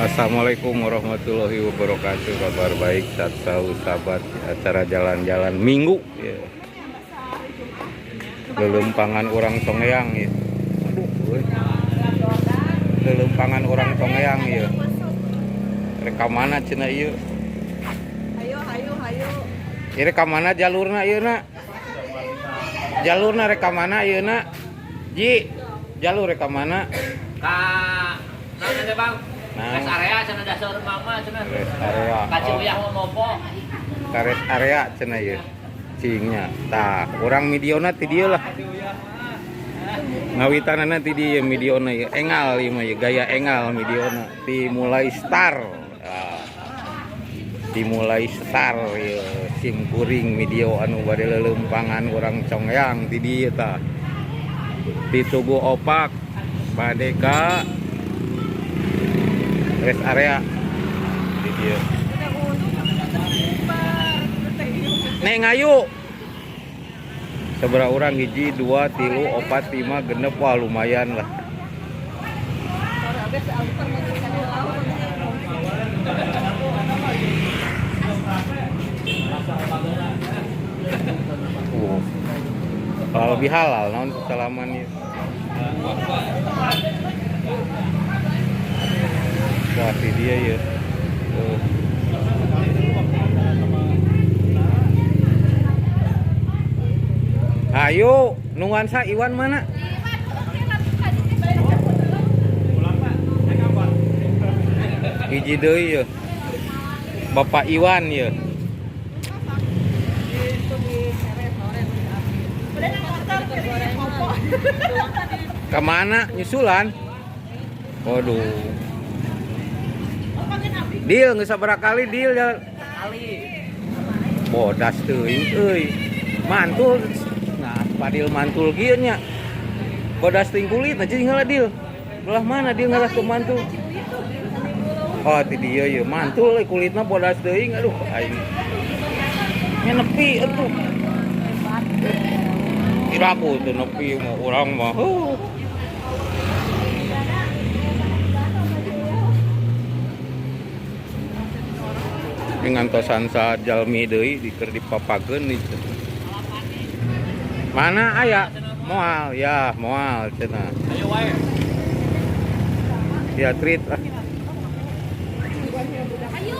Assalamualaikum warahmatullahi wabarakatuh. Kabar baik saat sahur sahabat, acara jalan-jalan Minggu ya. Lelempangan orang Conggeang ya. Aduh, euy. Lelempangan orang Conggeang ya. Rek ka mana cenah ieu? Hayo, hayo, hayo. Ieu rek ka mana jalurna ieu na? Jalurna rek ka mana ieu na? Ji, jalur rek ka mana? Ka naon teh, Bang? Nah. Rest area cenah, dasar mama cenah. Rest area. Ka Ciuyah mah mopo. Ka rest area cenah ieu. Cingnya. Tah, urang videona ti dieu lah. Ngawitanana ti dieu videona ieu. Engal ieu mah ieu, gaya engal videona. Ti mulai start. Ah. Dimulai start ieu sim kuring video anu bade leuleumpangan urang Conggeang ti dieu tah. Ti Tugu Opak bade ka rest area di dieu. Neng, ayo. Seberapa orang? Hiji, dua, tilu, opat, lima, genep. Wah, lumayan lah. Sore abis alter mau jadi laut. Kalau lebih halal naon salaman ya. Wah, si dia ya. Tuh. Ayo, nungguan sa Iwan mana? Hiji deui ya. Bapak Iwan ya. Kemana nyusulan? Waduh. Deal nggak sabaraha kali deal ya. Kali. Bodas teuing euy. Mantul. Nah, Padil mantul kieu nya. Bodas teuing kulit aja heula deal. Belah mana deal ngalah ke mantul? Oh, ti dieu ye mantul euy kulitna bodas teuing, aduh aing. Nya nepi atuh. Iraku tuh nepi mau urang mah. Huh. Ngantosan sa jalmi deui diker dipapageun di mana aya moal ya, moal cenah. Ayo wae. Ya treat lah. Ayo.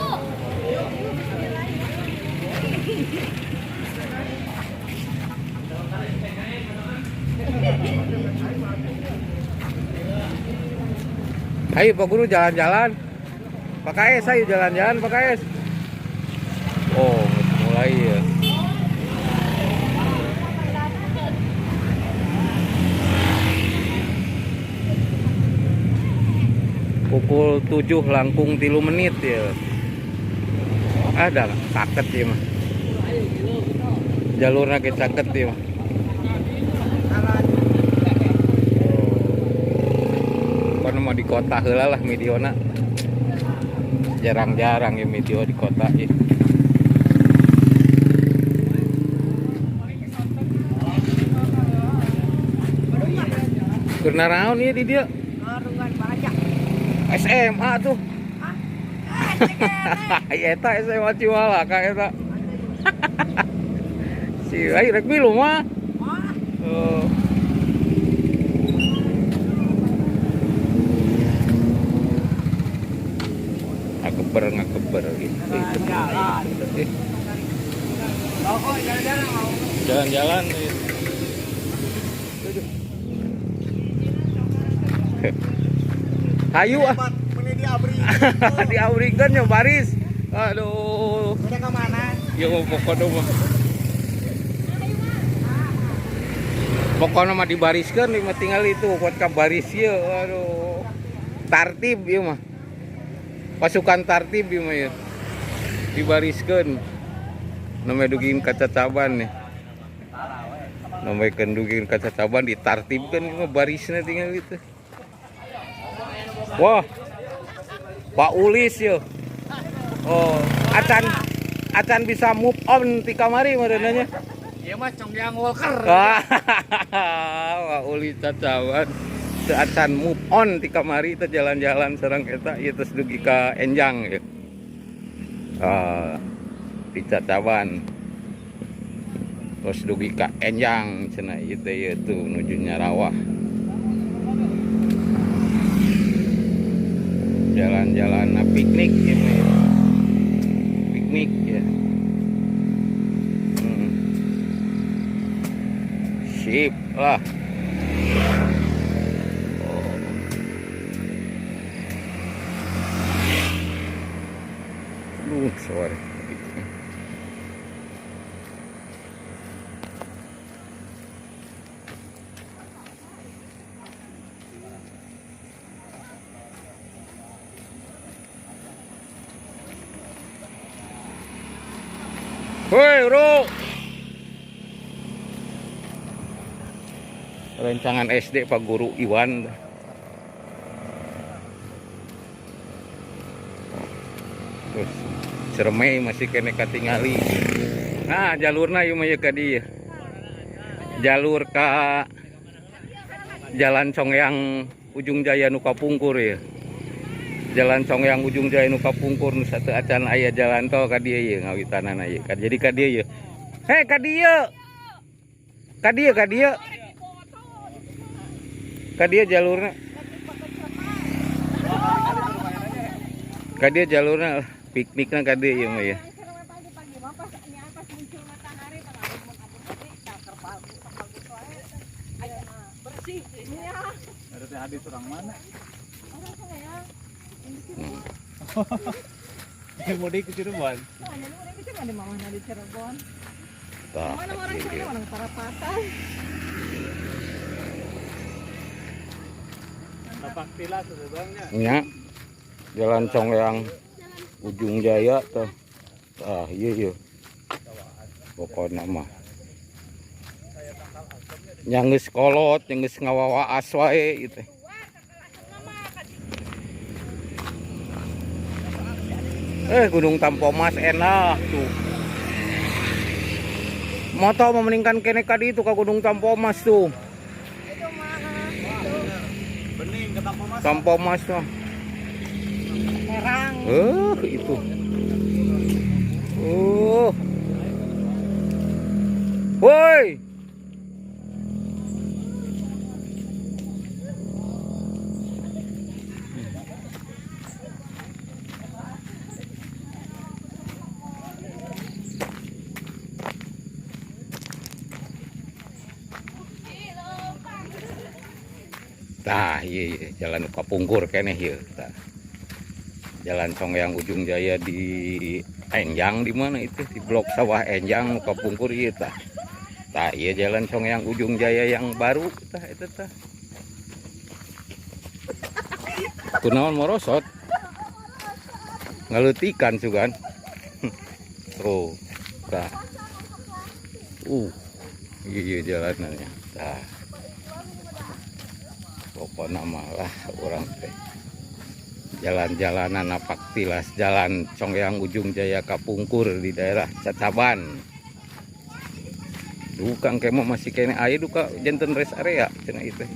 Ayo Pak Guru jalan-jalan. Pak KS, ayo jalan-jalan Pak KS. Oh, mulai ya. Pukul 7 langkung 3 menit ya. Ada caket ya mah. Jalurnya ke caket ya mah. Kono mau di kota heula lah videona. Jarang-jarang ya video di kota ya. Keur naraon ieu di dieu? Ngarungan baca. SMA tuh. Eta SMA Ciwalaka eta. Si ayo rek milu mah. Oh. Ngakeber ngakeber gitu. Eh. Jalan-jalan. Eh. Hayu ah. Meni diabri. Diabrikeun ya baris. Aduh. Udah ke mana? Ya mau pokoknya mah. Pokoknya mah dibariskeun mah tinggal itu kuat ka baris ieu. Aduh. Tartib ieu mah. Pasukan tartib ieu mah ya. Dibariskeun. Namanya dugin kacacaban nih. Namanya dugin kacacaban ditartibkeun ieu mah barisna tinggal gitu. Wah. Pak Ulis yo. Oh, acan acan bisa move on ti kamari meureunnya. Iya mah Conggeang Walker. Wah, Pak Ulis cacaban. teu acan move on ti kamari teh jalan-jalan sareng eta ieu terus dugi ka Enjang ya. Di Cacaban. Terus dugi ka Enjang cenah ieu teh ieu tuh nuju Nyarawah. Jalan-jalan piknik ya, piknik ya. Sip lah. Oh. Aduh, sorry. Woi, bro. Rencangan SD Pak Guru Iwan. Terus Cermai masih kene katingali. Nah, jalurna ieu mah ka dieu. Jalur ka Jalan Conggeang Ujung Jaya nu kapungkur ya. Jalan Conggeang Ujung Jaya nu kapungkur nu satu acan aya jalan tol ka dieu ieu ngawitanana ieu. Jadi ka dieu ieu. Hei, ka dieu. Ka dieu, ka dieu. Ka dieu jalurna. Ka dieu jalurna piknikna ka dieu ieu mah ya. Bersih. Ada hadis orang mana? Mudik ke Cirebon. Di Cirebon. Mana orang sana orang Parapatan. Tapak tilas bangnya. Nya. Jalan Conggeang Ujung Jaya tuh. Ah, iya iya. Pokokna mah. Yang geus kolot, yang geus ngawawaas wae gitu. Gunung Tampomas enak tuh. Moto memeningkan kene ka ditu ka Gunung Tampomas tuh. Bening ke Tampomas. Tampomas tuh. Herang. Itu. Woi. Tah, iya, iya, jalan kapungkur keneh ieu tah. Jalan Conggeang Ujung Jaya di Enjang di mana itu di blok sawah Enjang kapungkur ieu tah. Tah, iya jalan Conggeang Ujung Jaya yang baru tah eta tah. Kunaon morosot? Ngaleutikan sugan. Tuh, tah. Iya jalanannya. Tah. Pokoknya malah orang teh jalan-jalanan napak tilas jalan Conggeang Ujung Jaya kapungkur di daerah Cacaban. Duka engke mah masih kene aya duka janten rest area cenah ieu teh.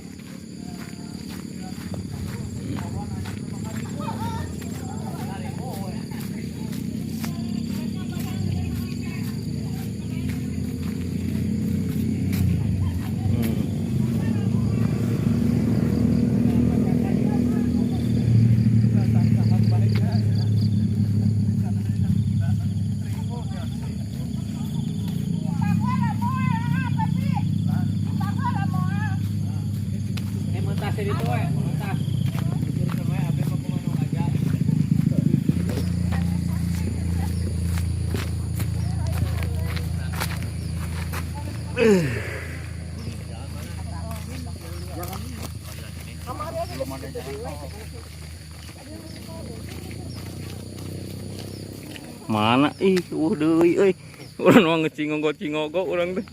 Mana ih deui euy. Urang mah ngecingonggo-cingogo urang teh.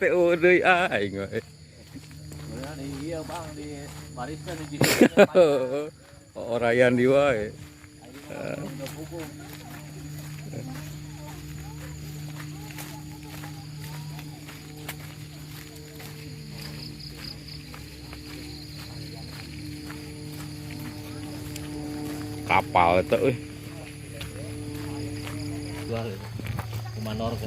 Teh deui aing we. Iya Bang di barisan di Orayan di wae. Kapal eta euy. Jual itu. Kumanor ke.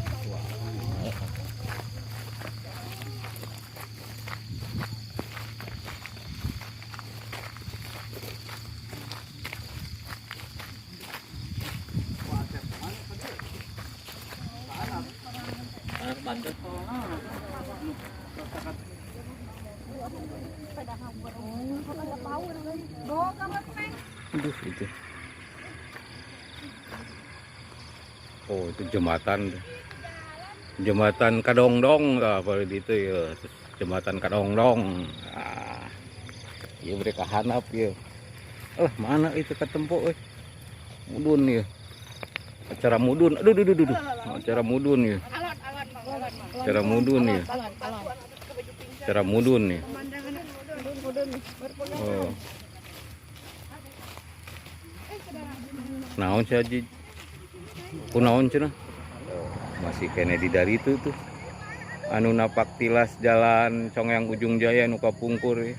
Banten. Aduh, itu. Oh, itu jembatan. Jembatan Kadongdong lah apa itu ya. Jembatan Kadongdong. Ah. Ya mereka hanap ya. Alah, mana itu ketempo euy. Mudun ya. Acara mudun. Aduh, aduh, aduh, aduh. Acara mudun ya. Acara mudun ya. Acara mudun ya. Oh. Naon sih Haji? Kunaon cenah? Masih kene di dari itu tuh. Anu napak tilas jalan Congyang Ujung Jaya nu kapungkur ya.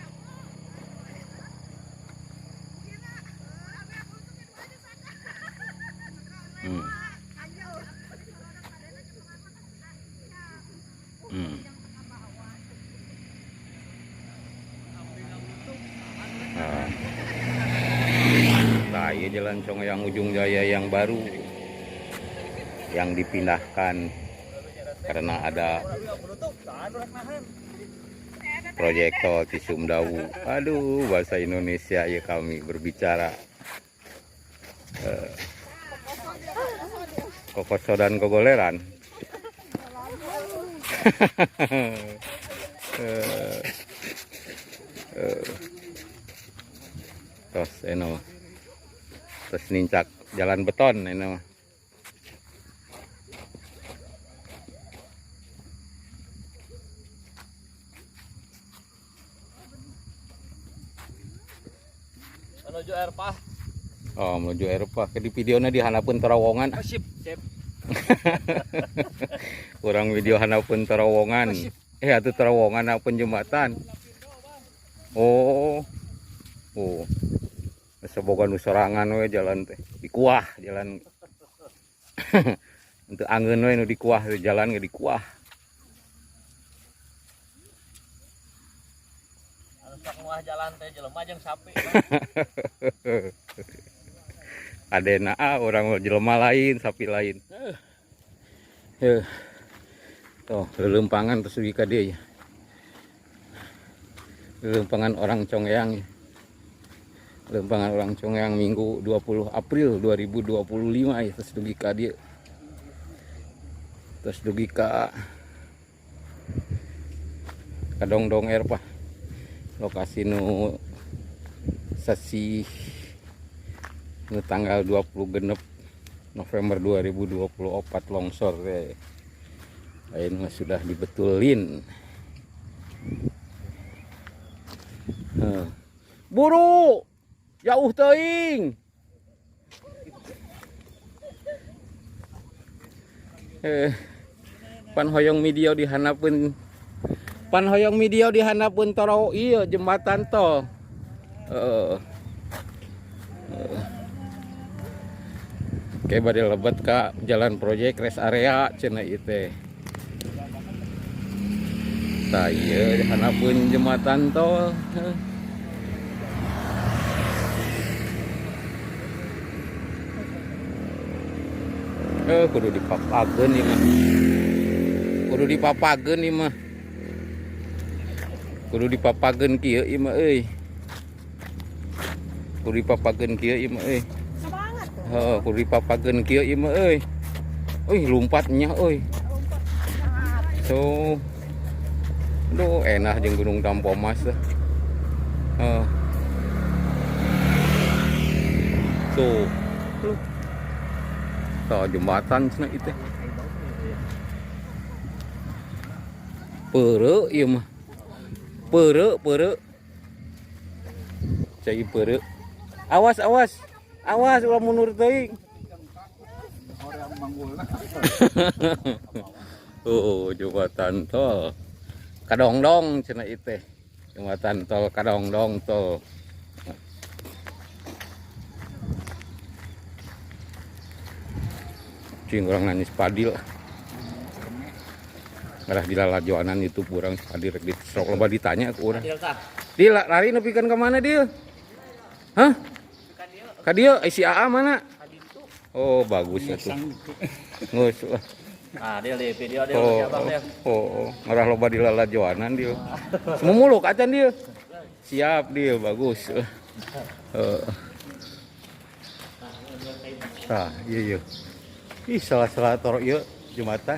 Nah. Nah, iya jalan Congyang Ujung Jaya yang baru yang dipindahkan karena ada proyek tol Cisumdawu. Aduh, bahasa Indonesia ya kami berbicara. Kokosodan kogoleran. Terus eno. Terus nincak jalan beton eno. Menuju Eropa. Oh, menuju Eropa. Ke di videonya di hanapun terowongan. Oh, sip, sip. Kurang video hanapun terowongan. Oh, atuh terowongan hanapun jembatan. Oh. Oh. Seboga nu sorangan we jalan teh. Dikuah jalan. Untuk angeun we nu dikuah jalan ge dikuah. Anu sok nguah jalan teh jelema jeung sapi. Adena orang jelema lain, sapi lain. Tuh, lelempangan terus dugi ka dieu ya. Lelempangan orang Congyang. Lempangan orang Congyang Minggu 20 April 2025 ya, terus dugi ka dieu. Terus dugi ka Kadongdong Eropa. Lokasi nu sesi nu tanggal 26 November 2024 longsor teh. Lain mah sudah dibetulin. Buru! Jauh teuing. Pan hoyong video dihanapeun. Pan hoyong video dihanapeun toro ieu jembatan tol. Oke, bade lebet ka jalan proyek rest area cenah ieu teh. Tah ieu dihanapeun jembatan tol. Kudu dipapageun ieu mah. Kudu dipapageun ieu mah. Kudu dipapageun kieu ieu mah euy. Kudu dipapageun kieu ieu mah euy. Semangat tuh. Heeh, kudu dipapageun kieu ieu mah euy. Euy, lumpat nya euy. So. Aduh, enak jeung Gunung Tampomas teh. Heeh. Tuh. Tuh. Tuh jembatan cenah ieu teh. Peureuh ieu mah. Peureuh, peureuh. Cai peureuh. Awas, awas. Awas ulah mundur teuing. Oh, jembatan tol Kadongdong cenah ieu teh. Jembatan tol Kadongdong tol. Cing urang nanya si Padil. Ngarah dilalajoanan YouTube urang si Padil rek di sok loba ditanya ku urang. Dil lari nepikeun ka mana Dil? Hah? Ka dieu si AA mana? Oh, bagus atuh. Geus lah. Ah, dia di video dia Oh, siapa dia. oh, ngarah loba dilalajoanan Dil. Semumuluk acan Dil. Siap Dil, bagus. Heeh. Tah, iya iya. Ih, salah-salah torok ieu jembatan.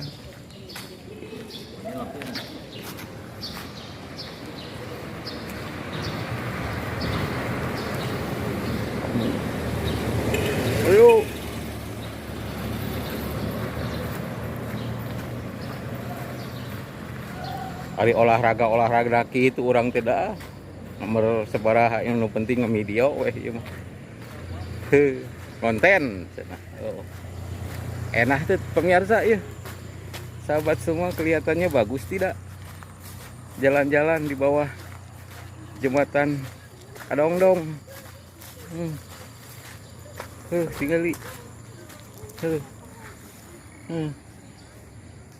Ayo. Ari olahraga-olahraga kitu urang teh da. Nomor sabaraha yang nu penting video weh ieu mah. Heuh, konten cenah. Oh. Enak tuh pemirsa ya. Sahabat semua kelihatannya bagus tidak? Jalan-jalan di bawah jembatan Kadongdong. Tinggali.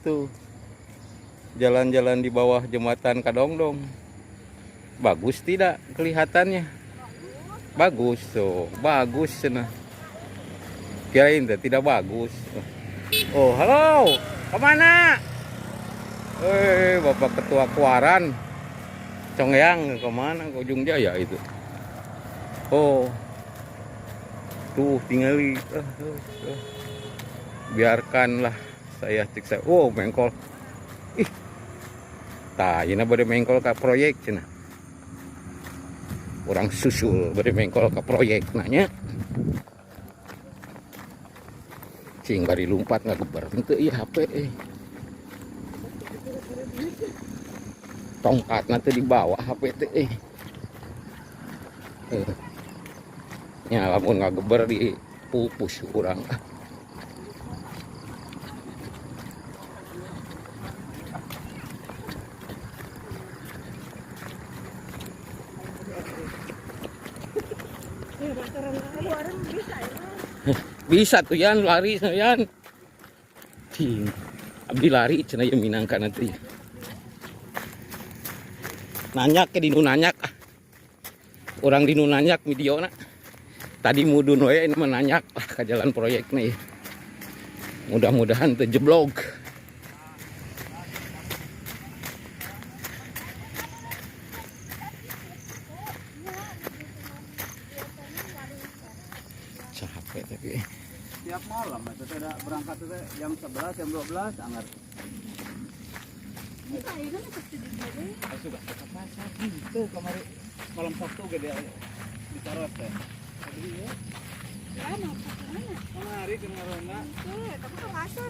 Tuh. Jalan-jalan di bawah jembatan Kadongdong. Bagus tidak kelihatannya? Bagus tuh, bagus cenah. Kirain teh tidak bagus. Oh, halo. Kemana? Bapak Ketua Kuaran. Congyang kemana? Ke Ujung Jaya itu. Oh. Tuh tinggali. Biarkanlah saya cek saya. Oh, mengkol. Ih. Tah, ini bade mengkol ka proyek cenah. Orang susul bade mengkol ka proyek nanya. Cing bari lumpat ngageber henteu ieu HP eh. Tongkatna teh dibawa HP teh eh. Nya lamun ngageber di pupus urang. Bisa tuh Yan, lari Yan. Cing. Abdi lari cenah ieu minangka nanti. Nanyak ke dinu nanyak ah. Urang dinu nanyak videona. Tadi mudun we ini mah nanyak lah ke jalan proyek nih. Mudah-mudahan teu jeblog. Capek tapi. Tiap malam itu tidak berangkat itu jam 11, jam 12 anggar. Sudah ke pasar gitu kemarin malam Sabtu gede di Tarot teh. Kemari ke Marona.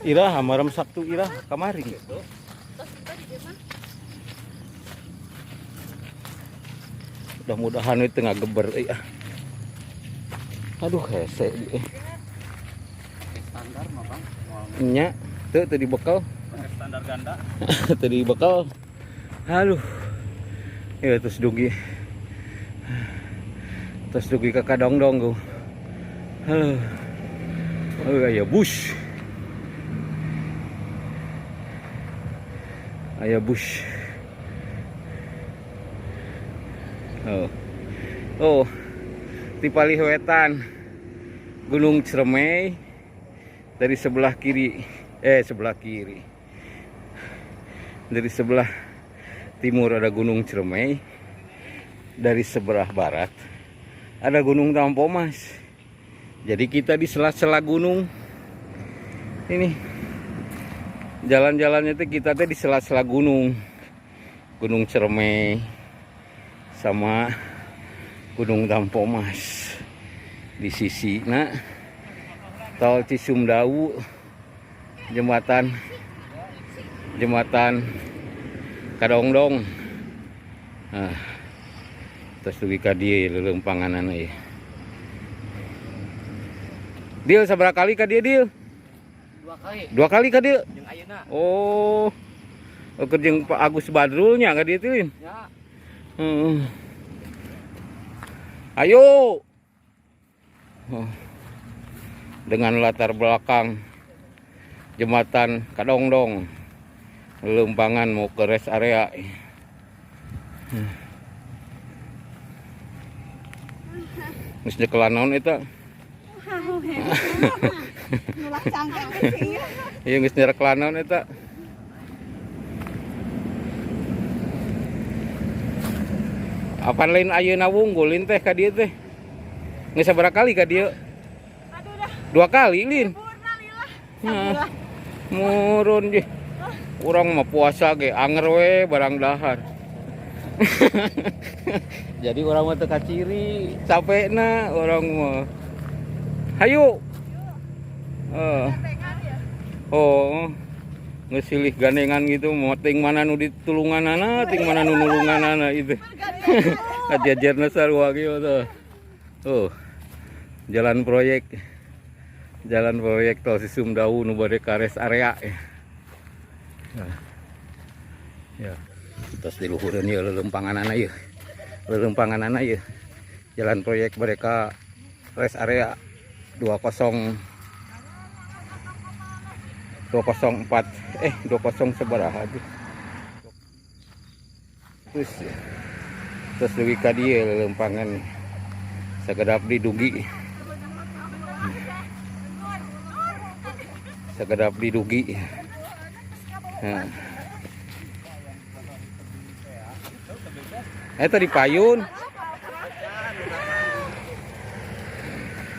Irah malam Sabtu irah kamari. Mudah-mudahan itu ngageber euy ah. Aduh hese ieu. Standar mah Bang. Nya, teu teu dibekal. Standar ganda. Teu dibekal. Aduh. Ya terus dugi. Terus dugi ka Kadongdong gua. Halo. Oh aya bus. Aya bus. Oh. Oh. Di palih wetan Gunung Ciremai dari sebelah kiri, sebelah kiri. Dari sebelah timur ada Gunung Ciremai, dari sebelah barat ada Gunung Tampomas. Jadi kita di sela-sela gunung. Ini jalan-jalannya tuh kita tuh di sela-sela gunung. Gunung Ciremai sama Gunung Tampomas. Di sisi nah tol Cisumdawu, jembatan Kadongdong. Nah, terus dugi ka dieu leuleumpanganana ieu. Dil sabaraha kali ka dieu, Dil? 2 kali. 2 kali ka dieu? Jeung ayeuna. Oh. Keur jeung Pak Agus Badrulnya ka dieu teh, Lin? Ya. Heeh. Ayo. Oh. Dengan latar belakang Jembatan Kadongdong. Lempangan mau ke rest area. Geus nyekelan naon eta? Nulak cangkeng sih. Iya geus nyekelan naon eta? Apan lain ayeuna wunggul lin teh ka dieu teh? Geus sabaraha kali ka dieu? Aduh dah. Dua kali lin. Purna lillah. Nah, murun je. Urang mah puasa ge anger we barang dahar. Jadi urang mah teu kaciri, capekna urang mah. Hayu. Eh, oh. Geus silih gandengan gitu, mau ting mana nu ditulunganana, ting mana nu nulunganana itu. Kajajarna sarua kieu tuh. Tuh. Jalan proyek. Jalan proyek tol Cisumdawu nu bade ka rest area. Ya. Ya. Terus di luhureun ieu lelempanganana ieu. Lelempanganana ieu. Jalan proyek mereka rest area 20 204 20 sabaraha tuh. Terus terus dugi ka dieu lelempangan sakedap di dugi. Sakedap di dugi. Nah. Eta di payun.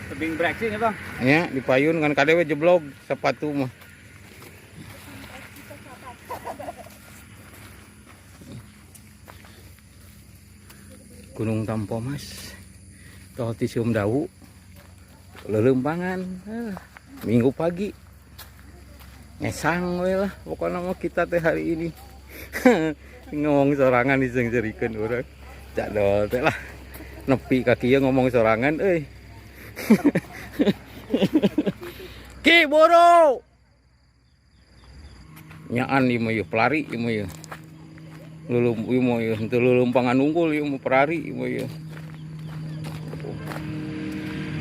Tebing breksi nih bang. Ya, di payun kan kadewe jeblog sepatu mah. Gunung Tampomas, Tol Cisumdawu, lelempangan, Minggu pagi, ngesang we lah, pokoknya mah kita teh hari ini ngomong sorangan diseungseurikeun urang, jadol teh lah, nepi ka kieu ngomong sorangan euy. Ki boro. Nyaan ieu mah ieu pelari ieu mah ieu. Lulum ieu mah ieu henteu leuleumpangan unggul ieu mah pelari ieu mah ieu.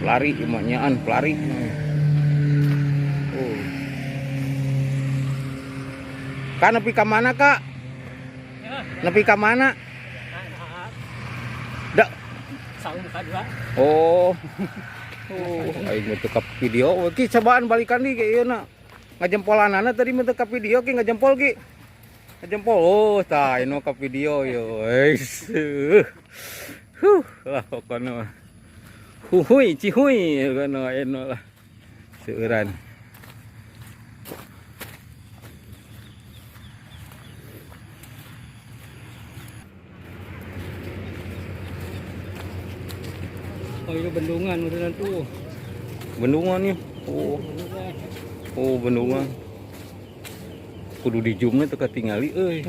Pelari ieu mah nyaan pelari. Oh. Kak nepi ka mana, Kak? Nepi ka mana? Da. Saung muka dua. Oh. Oh, aing mah teu ka video. Ki cobaan balikan deui ke ieu na. Ngajempolanana tadi mah teu ka video ki ngajempol ki. Ngajempol. Oh, tah anu ka video yo. Eis. Huh, lah pokona mah. Huhui, cihui kono eno lah. Seueuran. Oh, itu bendungan udah tuh. Bendungan nih. Oh. Oh, bendungan. Kudu di zoom teu katingali euy.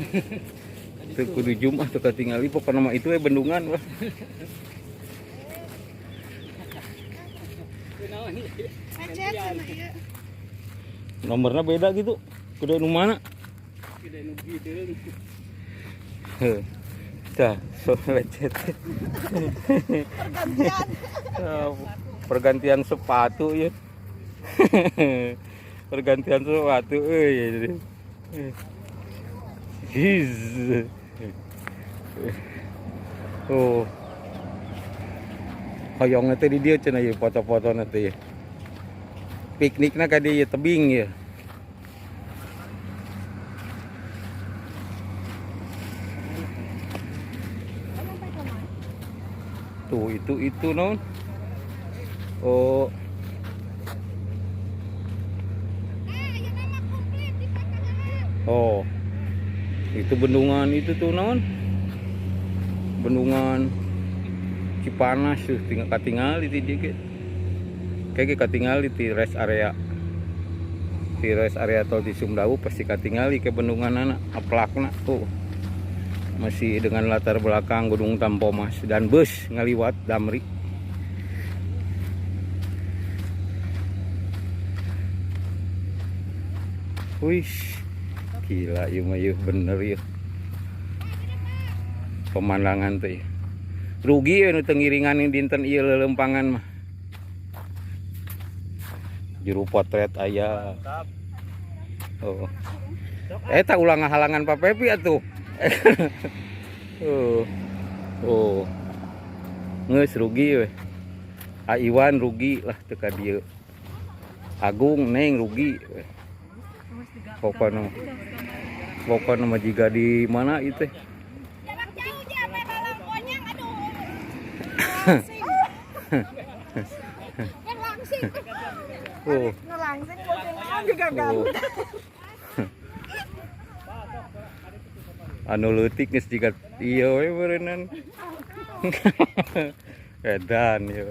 Teu kudu zoom ah teu katingali pokona mah itu we bendungan wah. Macet sama ieu. Nomornya beda gitu. Kudu nu mana? Gede nu gideung. Heuh. Tah, so lecet. Pergantian. Pergantian sepatu ya. Pergantian sepatu euy. Hiz. Oh. Hoyongna teh di dieu cenah ieu foto-fotona teh. Piknikna ka dieu tebing ya. Tuh itu non. Oh. Oh. Itu bendungan itu tuh non. Bendungan Cipanas tuh tinggal katingali ti dieu ge. Kayak katingali ti rest area. Ti rest area tol Cisumdawu pasti katingali ke bendunganana aplakna tuh. Masih dengan latar belakang Gunung Tampomas dan bus ngaliwat Damri. Wih, gila ieu mah ieu bener ieu. Pemandangan teh. Rugi we nu teu ngiringan dinten ieu leuleumpangan mah. Juru potret aya. Oh. Eta ulah ngahalangan Pak Pepi atuh. Oh. Oh. Geus rugi we. A Iwan rugi lah teu ka dieu. Agung Neng rugi we. Pokona pokona mah jiga di mana ieu teh? Jarak jauh aja sampai malam konyang aduh. Kan langsing. Oh. Ngelangsing boceng naon juga Oh. Anu leutik geus jiga ieu we meureunnan. Edan ya.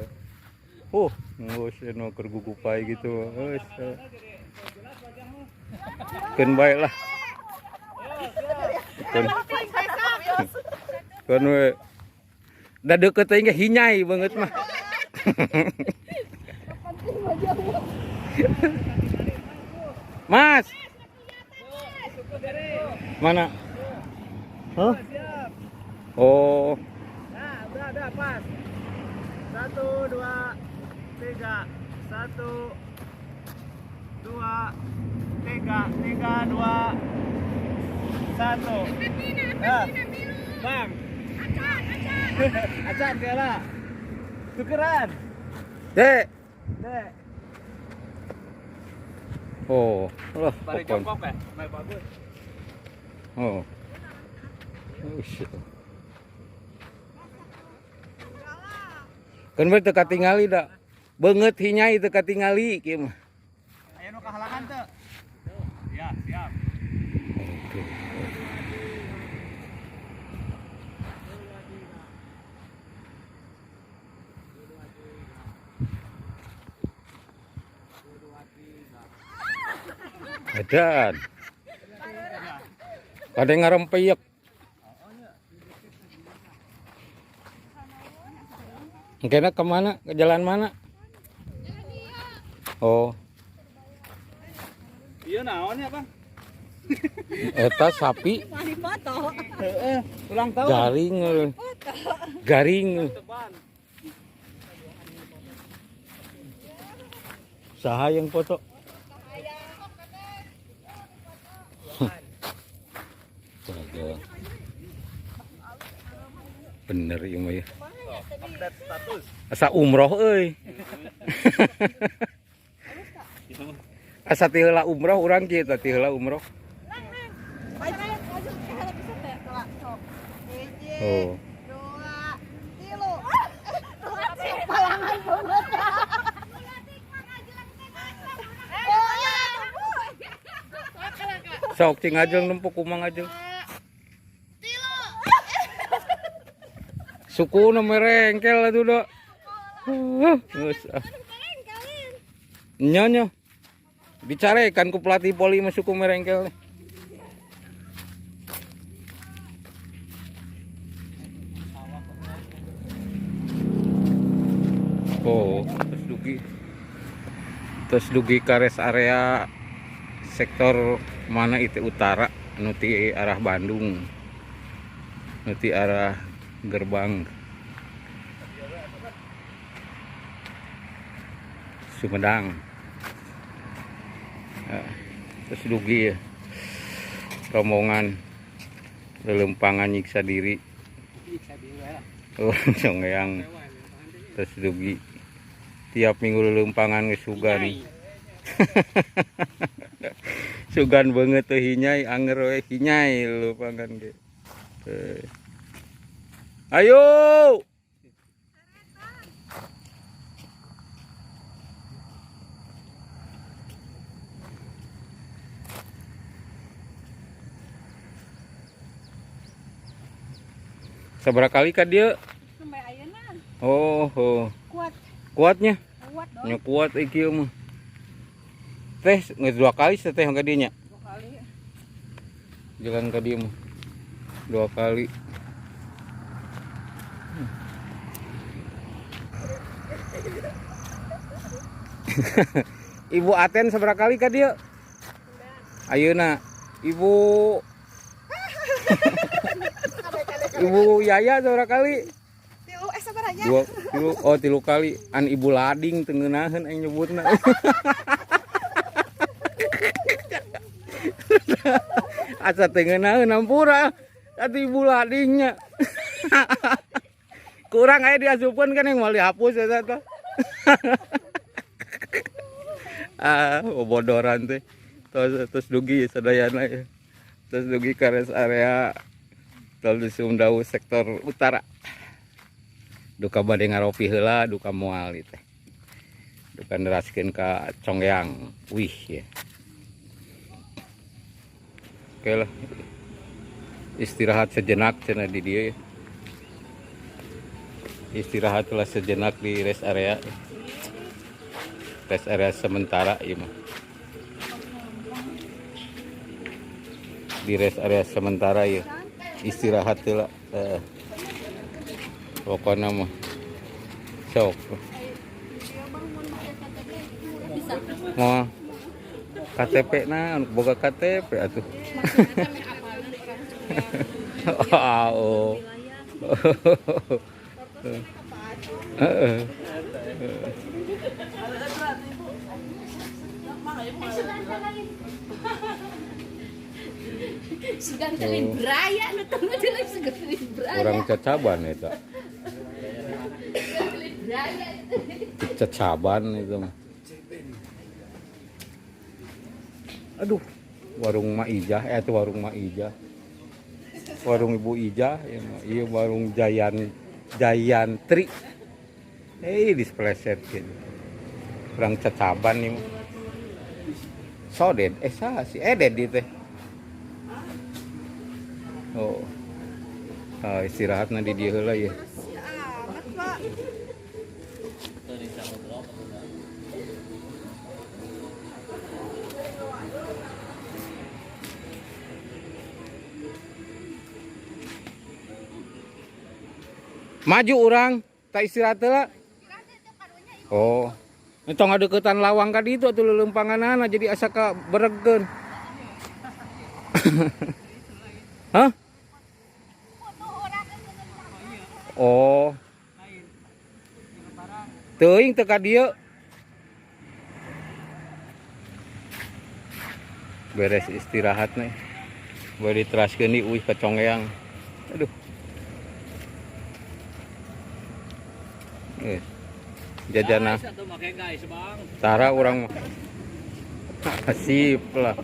Geus nu keur gugupai gitu. Geus. Keun bae lah. Keun. Keun we. Da deukeut teh ge hinyai beungeut mah. Mas. Mana? Hah? Oh, Nah, udah, pas. Satu, dua, tiga. Satu, dua, tiga, tiga, dua, satu. Nah, bang. Acan, kela. Tukeran. Dek. Dek. Oh, lah Bari popon. jongkok ya, main bagus. Oh. Oh, shit. Keun we teu katingali da. Beungeut hinyai teu katingali kieu mah. Ayo nu kahalangan teu. Ya, siap. Aduh. Edan. Kade ngarempeyek. Engkena kemana? Ke jalan mana? Oh, Iya naon ya, Bang? eta sapi Mari foto. Heeh, ulang tahun. garing eh. Garing. Teban. Saha yang foto? Astaga. Bener ieu mah ya. Update status. Asa umroh euy. Asa ti heula umroh urang kieu tah ti heula umroh. Maju, maju, kalau bisa teh, kelak sok. Hiji, Oh. dua, tilu. Palangan banget. Oh, iya, Sok cing ajeng nempo kumang ajeng. Suku nu merengkel atuh da. Geus ah. Nya nya. Dicarekan ku pelatih poli mah suku merengkel. Oh, terus dugi. Terus dugi ka rest area sektor mana itu utara anu ti arah Bandung. Anu ti arah gerbang Sumedang. Ya, terus dugi ya. Rombongan lelempangan nyiksa diri. Oh, yang terus dugi tiap minggu lelempangan geus sugan. Sugan banget teh hinyai anger we hinyai lelempangan ge. Eh. Ayo. Sabaraha kali ka dieu? Sampai ayeuna Oh, oh. kuat, Kuatnya? kuat dong. Nya kuat ieu mah. Teh geus dua kali teh ka dieu nya. Dua kali. Jalan ka dieu mah. Dua kali. Ibu Aten sabaraha kali ka dieu? Ayeuna Ibu Ibu Yaya sabaraha kali? Tilu eh sabaranya. Dua, tilu, oh tilu kali. An Ibu Lading teu ngeunaheun aing nyebutna. Asa teu ngeunaheun hampura. Atuh ibu ladingnya. Kurang aya diasupkeun kan yang moal dihapus eta teh. Ah, bobodoran teh. Terus terus dugi sadayana ya. Terus dugi ka rest area Tol Sumdawu sektor utara. Duka bade ngaropi heula, duka moal ieu teh. Duka neraskeun ka Conggeang. Wih ya. Oke lah. Istirahat sejenak cenah di dieu ya. Istirahatlah sejenak di rest area. Rest area sementara ieu mah. Di rest area sementara ya. Istirahat heula. Heeh. Pokoknya mah sok. Mau KTP na, boga KTP atuh. Oh. Heeh. Sugan teh braya nu teu jelas sugan teh braya. Urang cacaban eta. Braya. Cacaban itu mah. Aduh, warung Mak Ijah, itu warung Mak Ijah. Warung Ibu Ijah, ya, iya warung Jayan Jayantri. Displesetkeun. Urang cacaban nih mah. Sodet, saha si Edet ieu teh. Oh. Ah, istirahatna di dieu heula ya. Amat, Pak. Teu bisa ngobrol atau enggak? Maju urang, tak istirahat heula. Oh. Tong ngadeukeutan lawang ka ditu atuh leuleumpanganana jadi asa ka beregeun. Hah? Oh. Teuing teu ka dieu. Beres istirahat nih. Boleh diteraskeun di uih ka Conggeang. Aduh. Jajana. Guys, atuh make guys, Bang. Tara urang mah. Sip lah.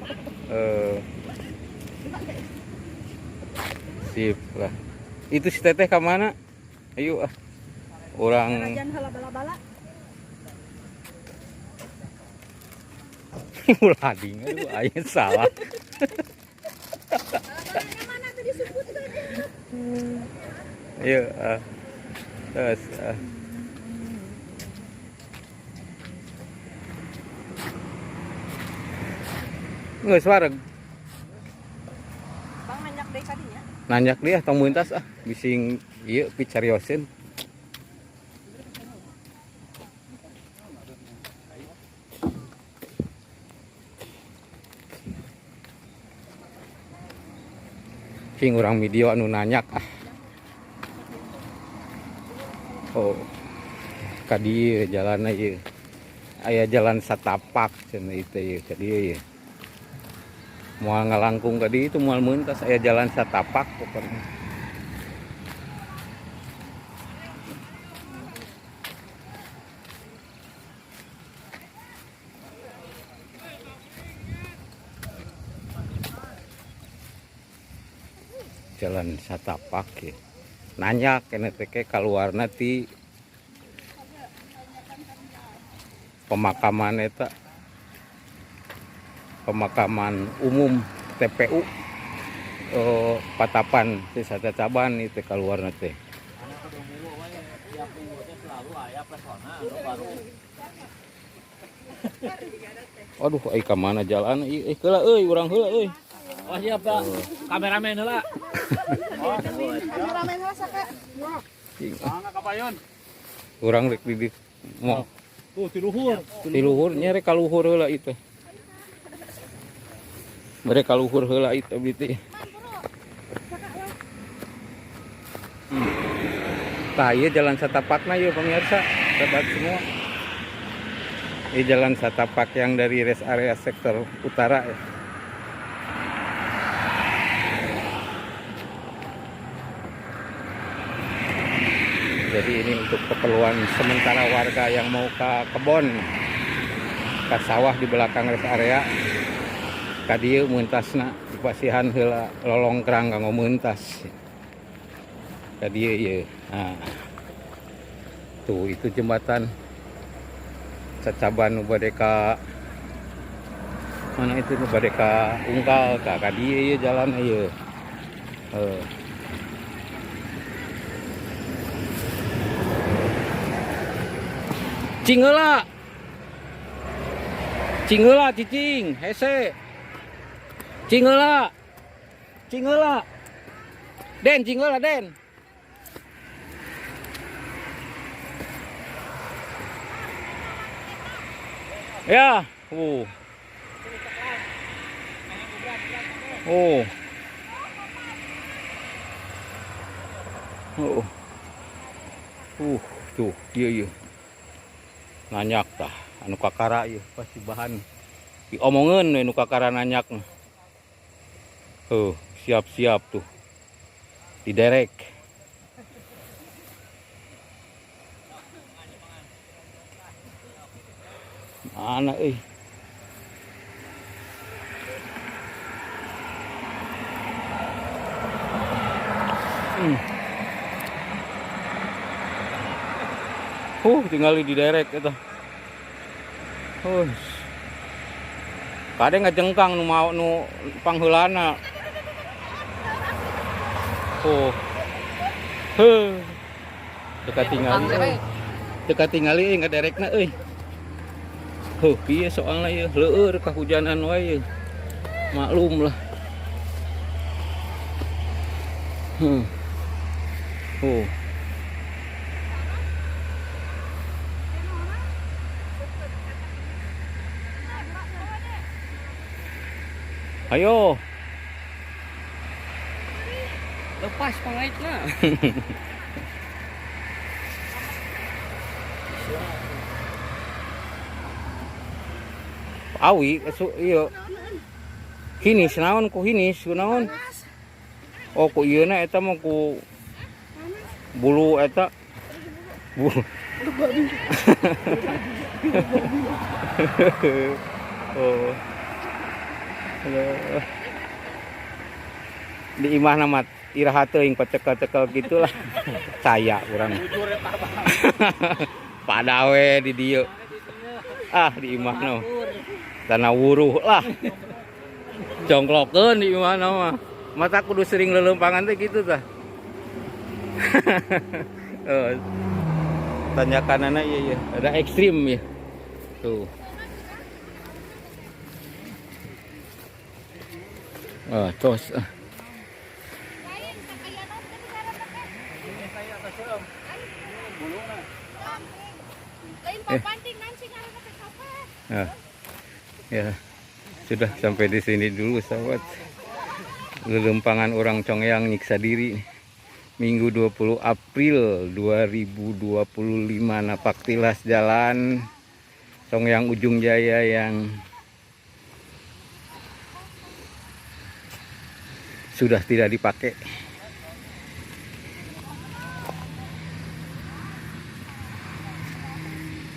Sip lah. Itu si teteh ke mana? Ayo ah. Orang Kerajaan heula bala-bala. ulah ding, aduh aya salah. Bala-balanya mana tuh disebutkan? Ayo ah. Terus ah. Geus wareg. Bang nanjak deui ka dinya. Nanjak dia tong meuntas ah, bising ieu picarioseun. Cing urang video anu nanyak ah. Oh. Ka dieu jalanna ieu. Aya jalan satapak cenah ieu teh ieu ka dieu ieu. Moal ngalangkung ka dieu itu moal meuntas aya jalan satapak pokoknya. Jalan satapak ya. Nanyak kene teh ke kaluarna ti pemakaman eta. Pemakaman umum TPU, Patapan Desa Cacaban itu kaluarna teh. Anak kudu milu we, tiap minggu teh selalu aya pesona anu baru. Aduh, ai ka mana jalan ieu? Heula euy, urang heula euy. Oh siap, Pak. Kameramen heula. Oh, Kameramen heula saka. Cing. Mangga ka payon. Urang rek di mau Tuh ti luhur. di luhur nya rek ka luhur heula ieu teh. Mere ka luhur heula ieu teh abdi teh. Tah ieu jalan satapakna ieu pemirsa, sahabat semua. Ini jalan satapak yang dari rest area sektor utara ya. Jadi ini untuk keperluan sementara warga yang mau ke kebon, ke sawah di belakang rest area. Ka dieu meuntasna, dipasihan heula lolongkrang kanggo meuntas. Ka dieu ieu. Nah. Tuh, itu jembatan Cacaban nu bade ka mana itu, nu bade ka Ungkal, ka dieu ieu jalan ieu. Heuh. Cing heula. Cing heula, cicing, hese. Cing heula. Cing heula. Den, cing heula, Den. Ya, Oh. Oh. Tuh, iya iya. Nanyak tah, anu kakara ieu pasti bahan diomongeun we nu kakara nanyak. Tuh, siap-siap tuh. Diderek. Mana euy? Tinggal di derek eta. Kade ngajengkang nu mau nu pangheulana. Oh. Heuh. Teu katingali euy. Teu katingali euy ngaderekna euy. Heuh, kieu soalna ieu leueur kahujanan wae ieu. Maklum lah. Oh. Ayo. Lepas pangaitna. Awi, su, iya. Hinis naon ku hinis ku naon? Oh, ku ieu na eta mah ku bulu eta. Bulu. Oh. Aduh. Di imahna mah iraha teuing pacekel-cekel gitulah. Saya urang. Padawe di dieu. Ah, di imahna mah. Tanah wuruh lah. Jongklokeun di imahna mah. Mata kudu sering leuleumpangan teh gitu tah. Oh. Tanyakanana iya iya, ada ekstrim ya. Tuh. Ah, tos. Ah. Lain sakayana teh ngaranna teh. Lain papanting nanti ngaranna teh kapan? Ah. Ya. Sudah sampai di sini dulu sahabat. Lelempangan orang Conggeang nyiksa diri. Minggu 20 April 2025 napak tilas jalan Conggeang Ujung Jaya yang sudah tidak dipakai.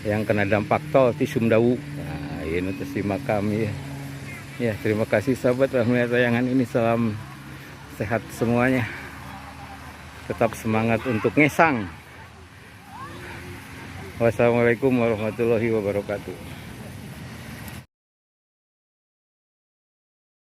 Yang kena dampak tol Cisumdawu. Nah, ini terus di makam ya. Ya, terima kasih sahabat telah melihat tayangan ini. Salam sehat semuanya. Tetap semangat untuk ngesang. Wassalamualaikum warahmatullahi wabarakatuh.